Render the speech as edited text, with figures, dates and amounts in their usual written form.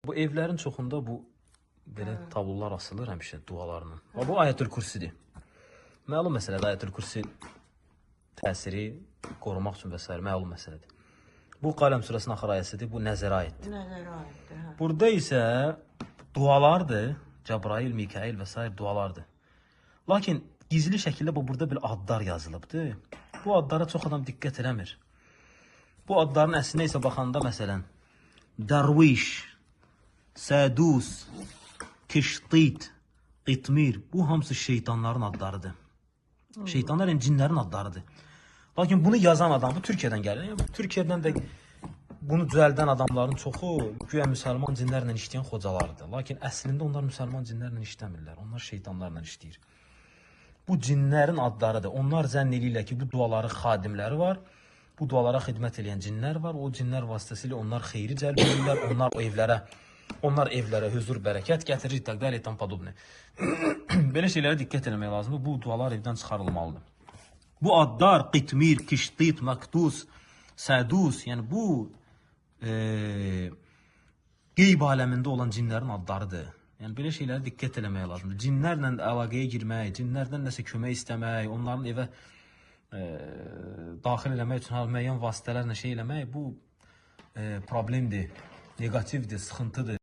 Bu evlərin çoxunda bu belə tablolar asılır həmişə dualarla. Və bu Ayətül Kürsidir. Məlum məsələdir, Ayətül Kürsi təsiri qorumaq üçün və sair məlum məsələdir. Bu Qələm surəsinin axır ayəsidir, bu nəzərə aiddir. Nəzərə aiddir, hə. Burada isə dualardır. Cəbrail, Mikail və sair dualardır. Lakin gizli şəkildə bu burada bir adlar yazılıbdır. Bu adlara çox adam diqqət eləmir. Bu adların əslinə isə baxanda məsələn Darviş, Sədus, Kiştit, Qitmir bu hamısı şeytanların adlarıdır. Şeytanlar yəni cinlərin adlarıdır. Lakin bunu yazan adam bu Türkiyədən gəlir. Yəni, Türkiyədən də bunu düzəldən adamların çoxu güya müsəlman cinlərlə işləyən xocalardır. Lakin əslində onlar müsəlman cinlərlə işləmirlər. Onlar şeytanlarla işləyir. Bu cinlərin adlarıdır. Onlar zənn eləyirlər ki, bu duaların xadimləri var. Bu dualara xidmət eləyən cinlər var. O cinlər vasitəsilə onlar xeyri cəlb edirlər. Onlar o evlərə, onlar evlərə huzur, bərəkət gətirir, təqdər edən podobne. Belə şeylərə diqqət eləmək lazımdır. Bu dualar evdən çıxarılmalıdır. Bu adlar Qitmir, Kiştit, Maktus, Sədus, yəni bu qeyb aləmində olan cinlərin adlarıdır. Yəni belə şeylərə diqqət eləmək lazımdır. Cinlərlə əlaqəyə girmək, cinlərdən nəsə kömək istəmək, onların evə daxil eləmək üçün müəyyən vasitələrlə şey eləmək bu problemdir, neqativdir, sıxıntıdır.